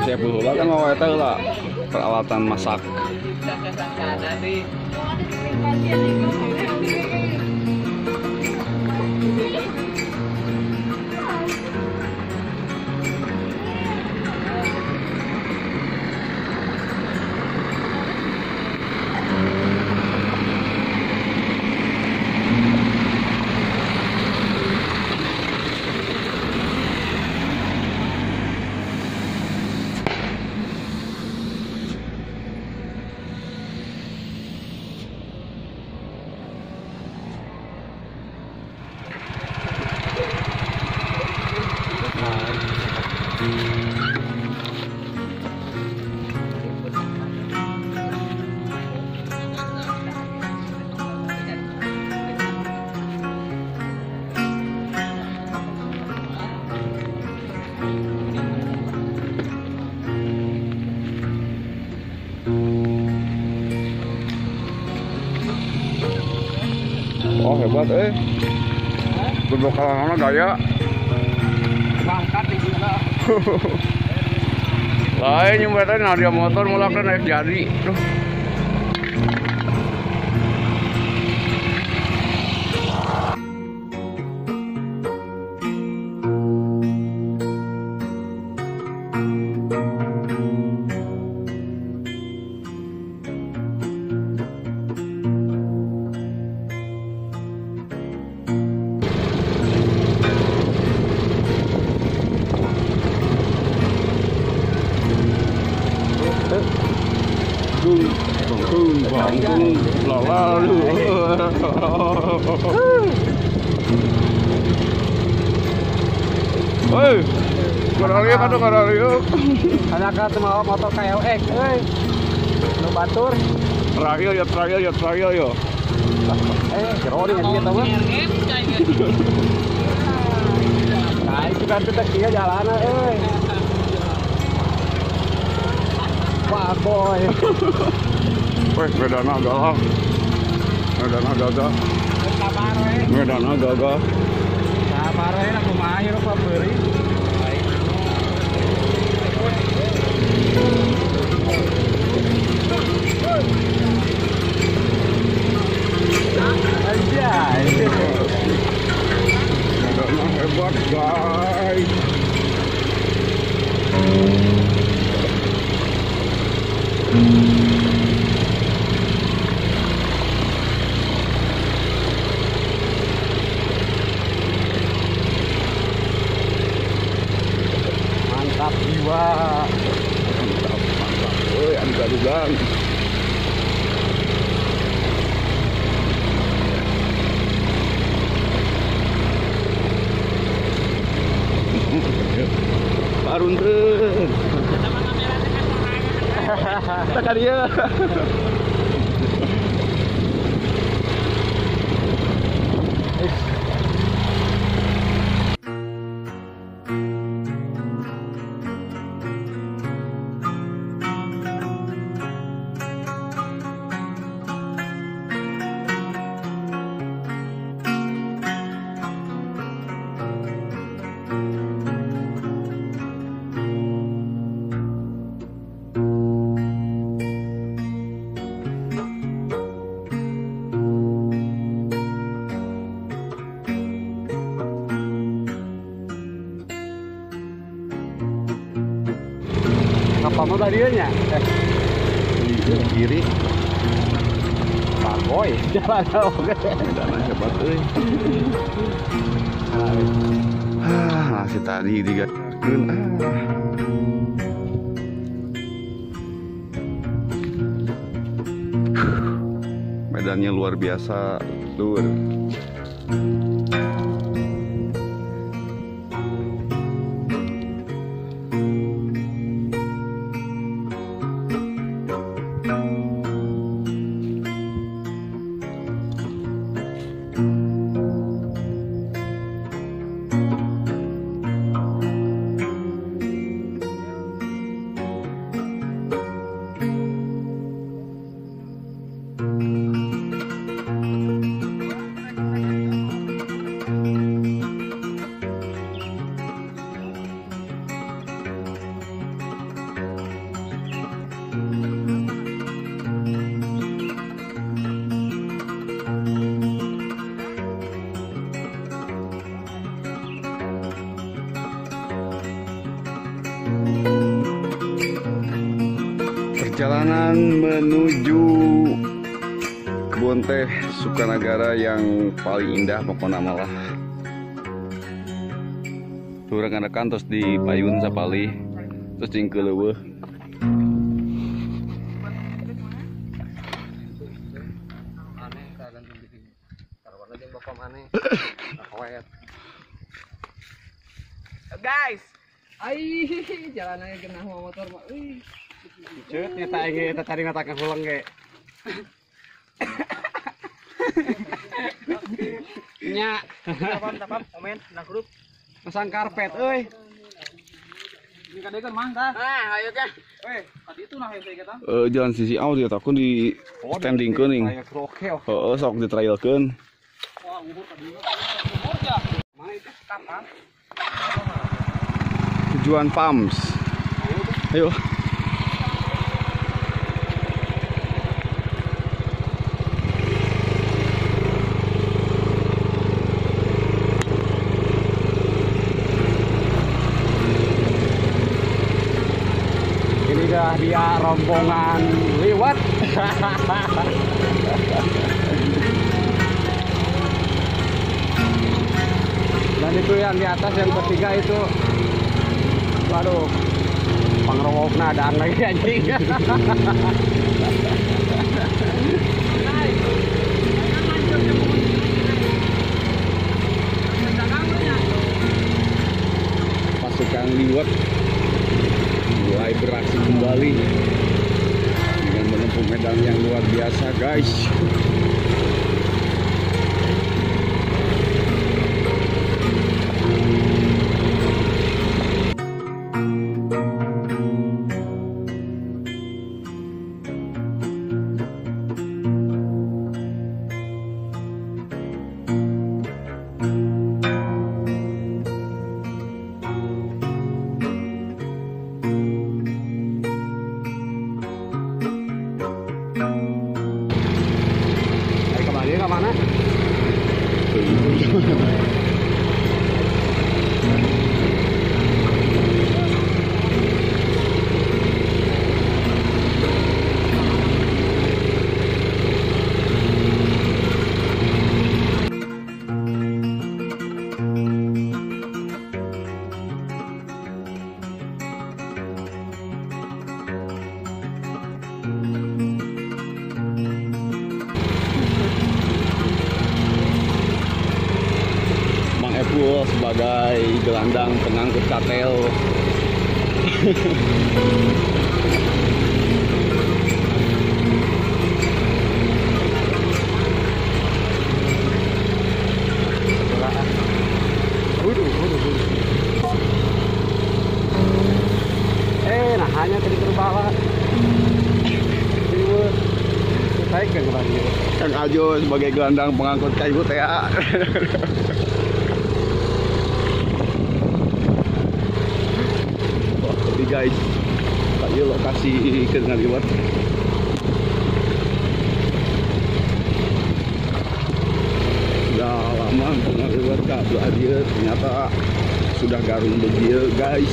Siap heula kan mau eta heula peralatan masak. Oh hebat berbekalan gaya bangkat juga. Lain nyembetan nah dia motor mulakna naik jadi. Duh. Hei, karaliuk atuh karaliuk. Anak teu mawa motor KLX euy. Nu batur. Trail ya, trail ya, trail ya. Jero di dieu tah mah. Nah, itu kan teh kieu jalanna euy. Wah, boy. Weh, medana gagah. Medana gagah. Medana gagah. Sabar we lah kumaha ieu rupa beuri. Anjay. Medana hebat, guys. Mantap jiwa. Mantap, mantap. Woi, anu gadugan. Parunteun. Kita dia. Apa mau tadi nya? Kiri. Pak Boy, jalan oke. Jalan hebat euy. Ah, nasi tadi digakeun. Medannya luar biasa, lur. Perjalanan menuju kebun teh Sukanagara yang paling indah pokoknya malah. Tuh rekan-rekan terus di payun sapali, terus di leuweuh. Guys, ai jalannya kena motor mah euy. Cut nyata aing eta tadi ngatakan hulang ge. Nya. Tapam komen na grup. Pasang karpet euy. Ini kadekeun mah tah. Nah, ayo teh. Weh, tadi itu nah teh kita. Jalan sisi out ya takun di standingkeun ning. Oke, oke. Heeh, sok ditrailkeun. Wah, nguhur tadi. Nguhur ya. Mana itu? Kapan? Tujuan Pams. Ayo. Ini dah dia rombongan lewat. Dan itu yang di atas yang bertiga itu, waduh, pangrowokna adaan lagi anjing. Pasukan liwet mulai beraksi kembali dengan menempuh medan yang luar biasa, guys. Mana? Sebagai gelandang pengangkut katel. Nah hanya tadi terbawa. Kang Ajo sebagai gelandang pengangkut kayu teh. Guys, tadi lokasi ke ngaliwat. Sudah lama ngaliwat ke belah dieu, ternyata sudah garung begieu guys.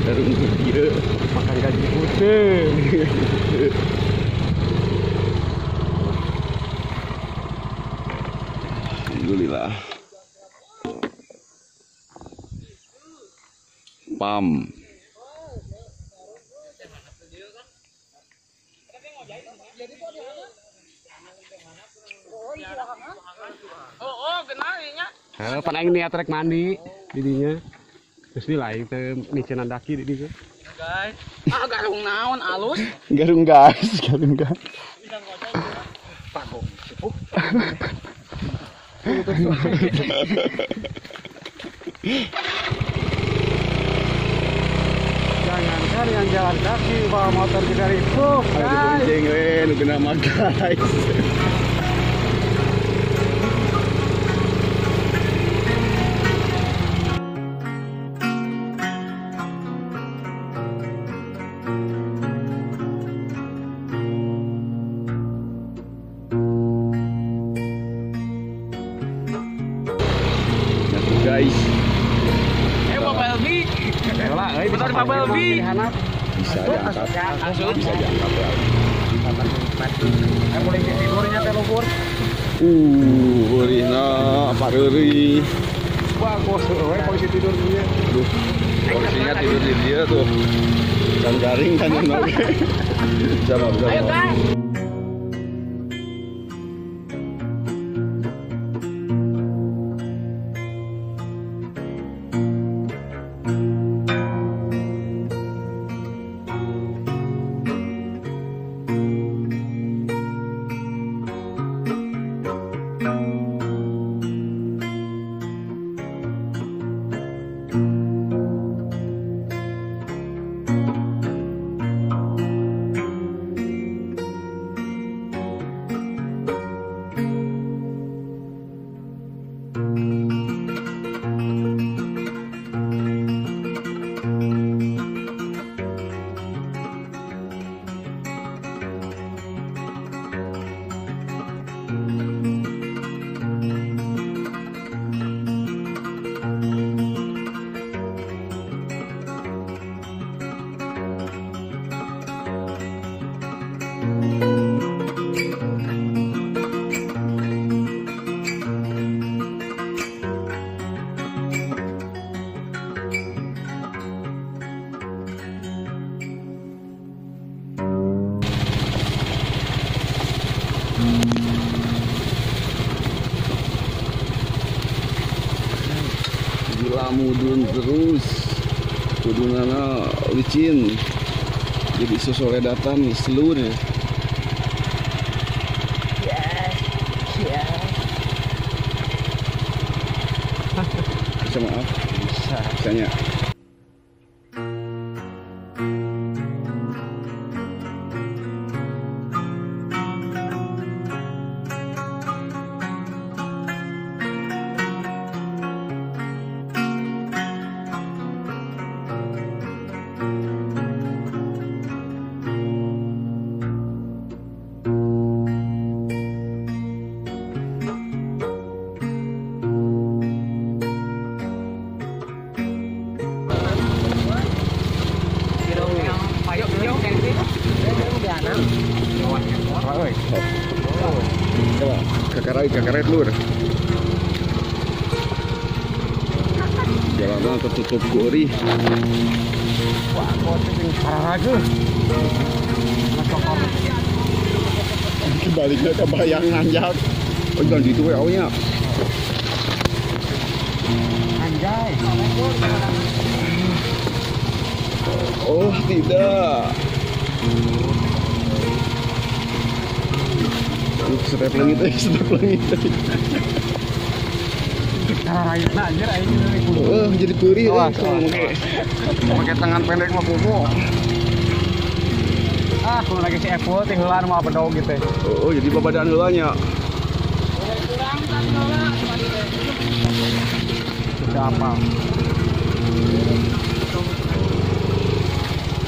Garung begieu makan gaji putih. Alhamdulillah. Pam. Pan aing niat rek mandi didinya. Terus di lain teh micenan daki di dinya. Guys, ah garung naon alus? Garung guys, garung guys. Pagong sepuh. putus. Jangankan yang jalan kaki, bawa motor juga ripuh. Ayo dibonceng we, nu kena mah guys. Guys. Bapak Elvi. Motor Bapak Elvi. Bisa diangkat. Bisa diangkat ya. Mulai tidurnya teh luhur. Heurihna pareurih. Bagus we posisi tidur dia. Aduh. Posisinya tidur di dia tuh. Dan garing kan yang oge. Bisa. Ayo guys. Gila mudun terus, kudunana licin, jadi sosoledatan seluruh. Bisa maaf, bisa. Bisanya. Kakarai lur. Jalanan tertutup gori. Wah, kok parah. Kebaliknya kebayang nanjak. Oh, jangan gitu we nya. Anjay. Oh, tidak. Step lagi teh, step lagi teh. Jadi perih Pakai tangan pendek mah bobo. Ah, kalau lagi si Apple teh heulaan mah bedog gitu. Oh, jadi babadan heula nya. Sudah apa?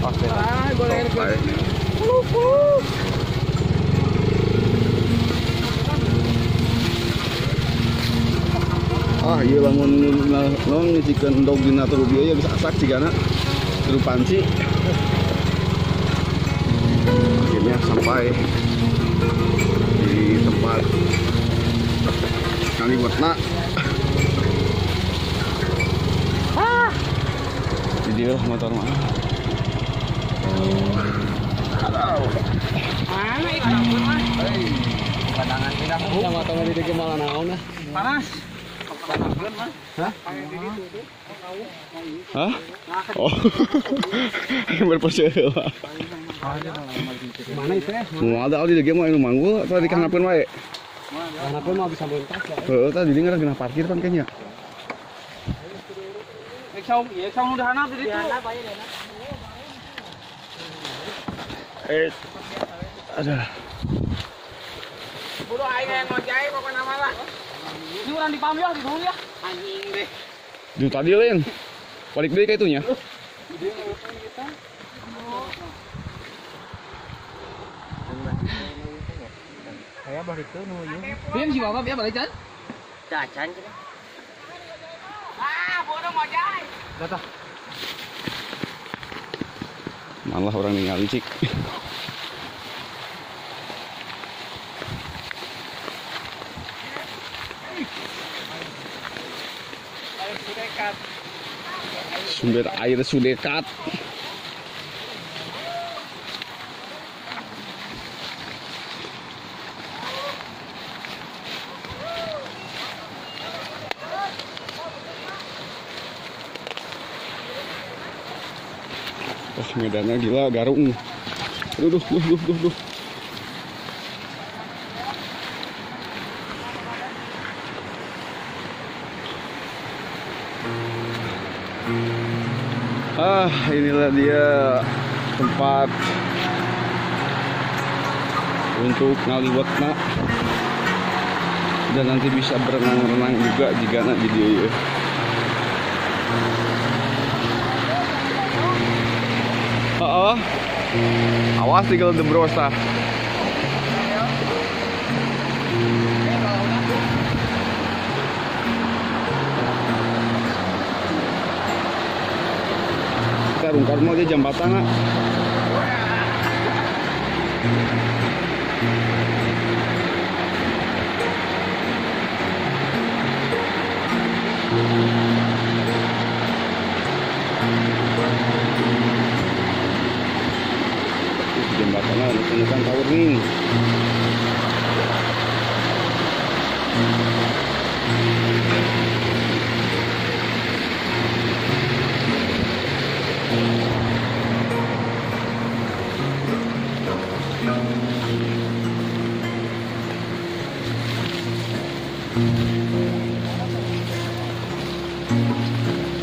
Oke. Ah, boleh. Ah, iya lamun non ngicikeun endog dina teu bieu ya bisa asak cigana. Teu panci. Akhirnya sampai di tempat Kaliwetna. Ah. Jadi lah motor mah. Mana itu mah? Padangan pindah sama motor di dieu malah naon ah. Panas. Hah? Hah? Oh. Berpose heula. Mana itu ya? Moal da di dieu mah anu manggul atau dikanapeun wae. Anaknya mau bisa mentas ya. Heeh, tadi dia nggak parkir kan kayaknya. Saung, iya saung udah hanap di situ. Ada. Buru aing yang ngojai pokoknya malah. Ini orang di pam ya, di dulu ya. Anjing deh. Di tadi lain. Balik deui ka itunya. Kayak balik tuh nu ieu. Pian si bapak ya balik can? Cacan cenah. Ah, bodoh ngojai. Datah. Malah orang ningali cik. Sumber air Sudekat. Wah, medannya gila, garung. Aduh, duh, duh, duh, duh. Ah, inilah dia tempat untuk ngaliwetna dan nanti bisa berenang-renang juga jika nak di dia. Oh, awas tinggal debros tah. Kita rungkar mau aja jambatan nak. Jembatannya ditemukan tower nih.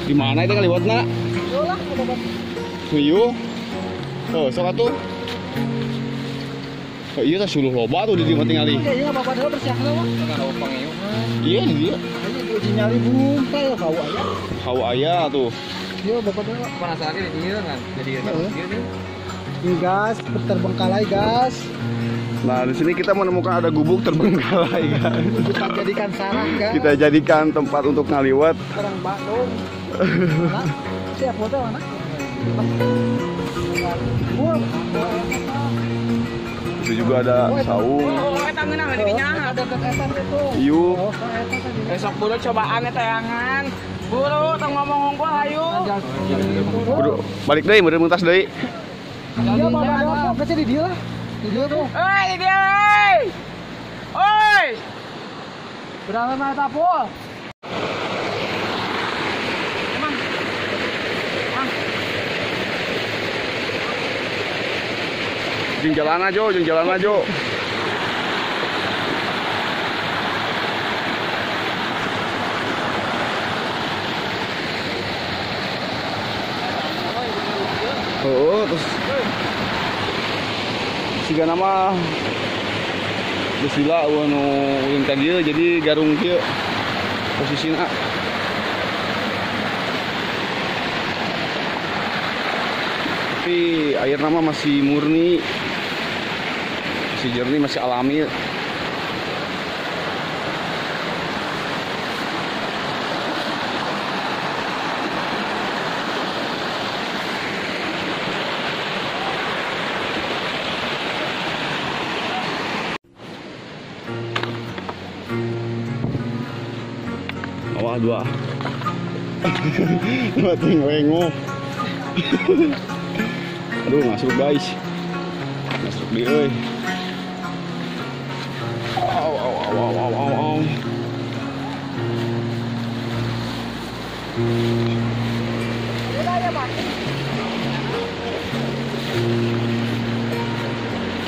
Di mana itu kaliwat nak? Tuyuh. Oh, sok atuh. Oh, iya tah suluh loba tuh di dieu tingali. Iya, bapak dulu bersih heula mah. Iya, di dieu. Uji nyali bungkal kau aya. Kau aya tuh. Iya, bapak dulu penasaran di dieu kan. Jadi dieu. Ini gas terbengkalai, gas. Nah, di sini kita menemukan ada gubuk terbengkalai, guys. Kita jadikan sarang, guys. Kita jadikan tempat untuk ngaliwat. Orang Bandung. Nah, siap foto mana? Itu juga ada saung. Yuk. Besok buru cobaan tayangan. Buru tong ngomong unggul ayo. Buru balik deui meureun mentas deui. Iya, bapak bapak di dia lah. Di dia tuh. Oi, di dia. Oi. Berapa mata pol? Emang. Jeung jalan aja, jeung jalan aja. Oh, terus siga nama geus lila eueuh nu ulin ka dieu jadi garung kieu posisina. Tapi air nama masih murni, masih jernih, masih alami. Wah, dua. Mati ngelengok. Aduh, masuk guys. Masuk di euy. Au au au au au au au.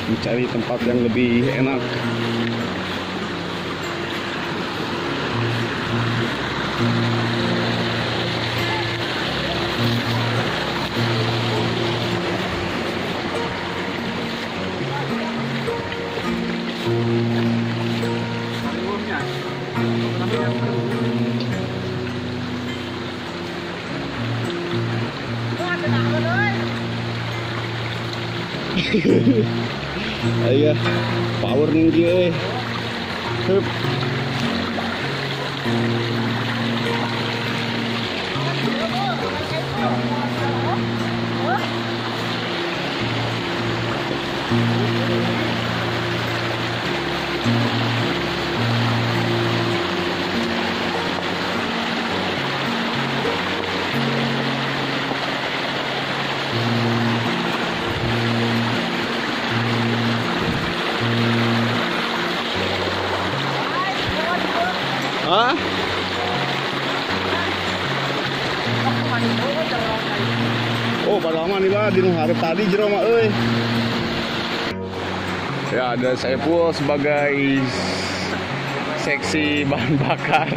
Mencari tempat yang lebih enak. Ayo, power nih dia. Hup. Hah? Oh, padahal mah nih lah di hareup tadi jero mah euy. Ya, ada Saiful sebagai seksi bahan bakar.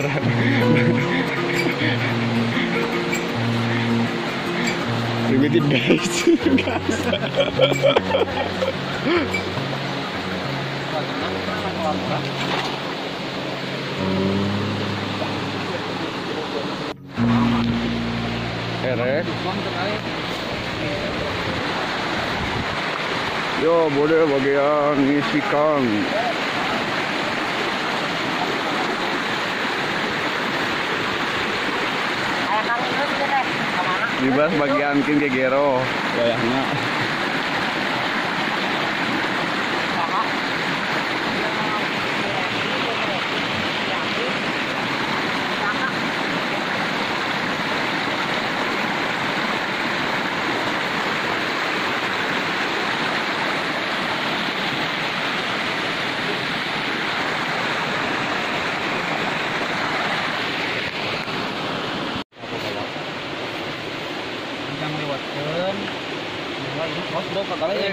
Primitif guys. Guys. Erek. Yo, boleh bagian ngisi kang. Dibahas bagian kin gegero, wayahna.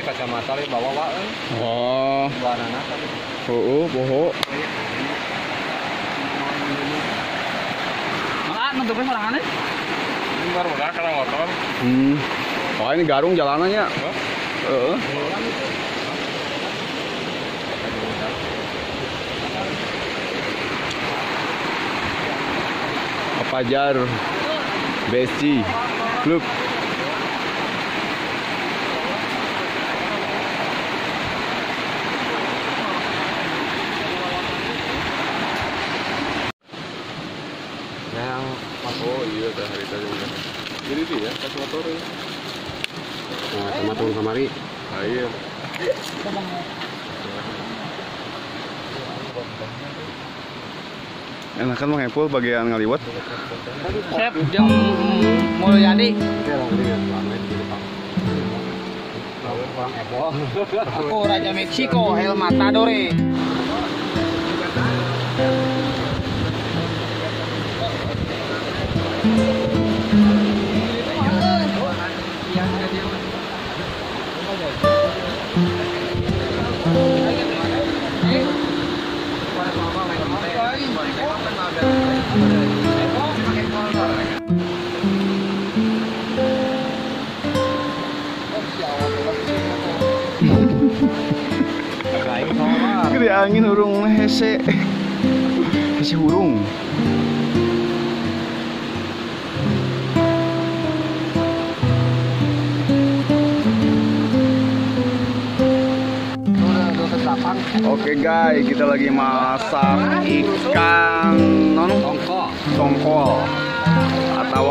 Kacamata le bawa wa euy. Oh. Dua anak. Heeh, poho. Malah nutupin sorangan euy. Ini baru udah kana motor. Oh, ini Garung jalanannya. Heeh. Pajar BSC Klub. Oh iya, dah hari tadi udah. Jadi sih ya, pas motor ya. Nah, sama turun kamari. Ah, iya. Enakan Bang Epul bagian ngaliwat. Sep, jam Mulyadi. Aku Raja Meksiko, El Matadore. Gede angin hurung hese. Hese hurung. Oke guys, kita lagi masak ikan non tongkol atau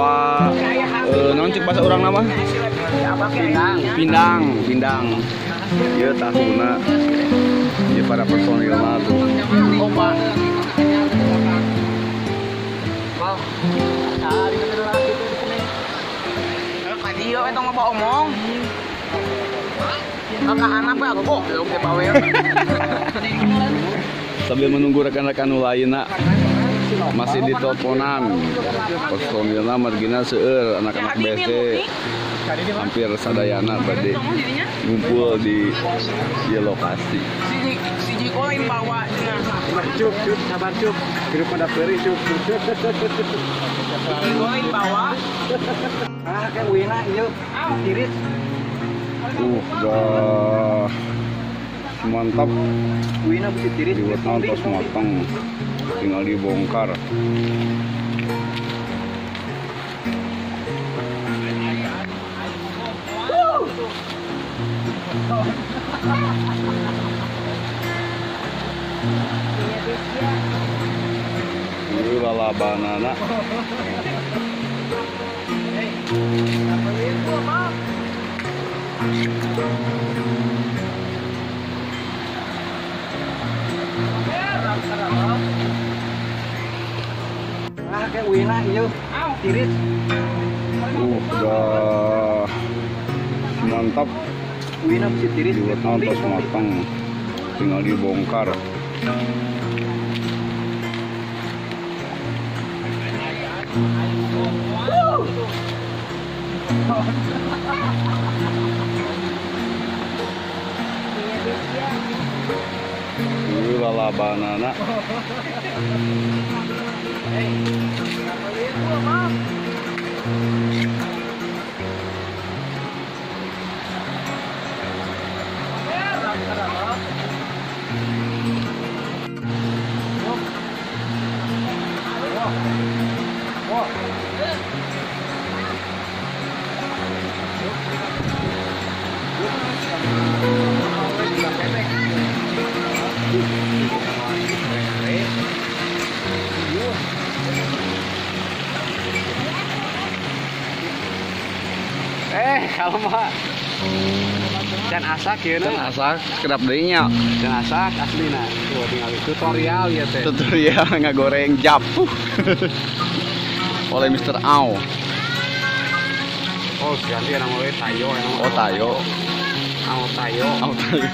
non cek bahasa orang nama pindang, pindang. Ya tahuna, ya para personil mah tuh. Sambil menunggu rekan-rekan lainna masih di teleponan. Personilna margina seueur anak-anak BSD hampir sadayana bade ngumpul di lokasi. lain bawa cenah. Cup, cup, sabar cup. Hidup pada peri cup. Lain bawa. Ah, kayak wina ieu. Tiris. Udah mantap. Wina bisi tiris. Liwetna tos matang. Tinggal dibongkar. Ini lalabanana. Ah, kayak wina ieu. Tiris. Udah mantap. Wina bisi tiris. Liwetna tos matang. Tinggal dibongkar. Ini lalabanana. Kalau mah can asak ya, can asak sekedap deui nya. Can asak aslina. Tuh tinggal tutorial ya teh. Tutorial ngagoreng japuh. Oleh Mr. Au. Oh, ganti nama we Tayo. Oh, Tayo. Au Tayo. Au Tayo.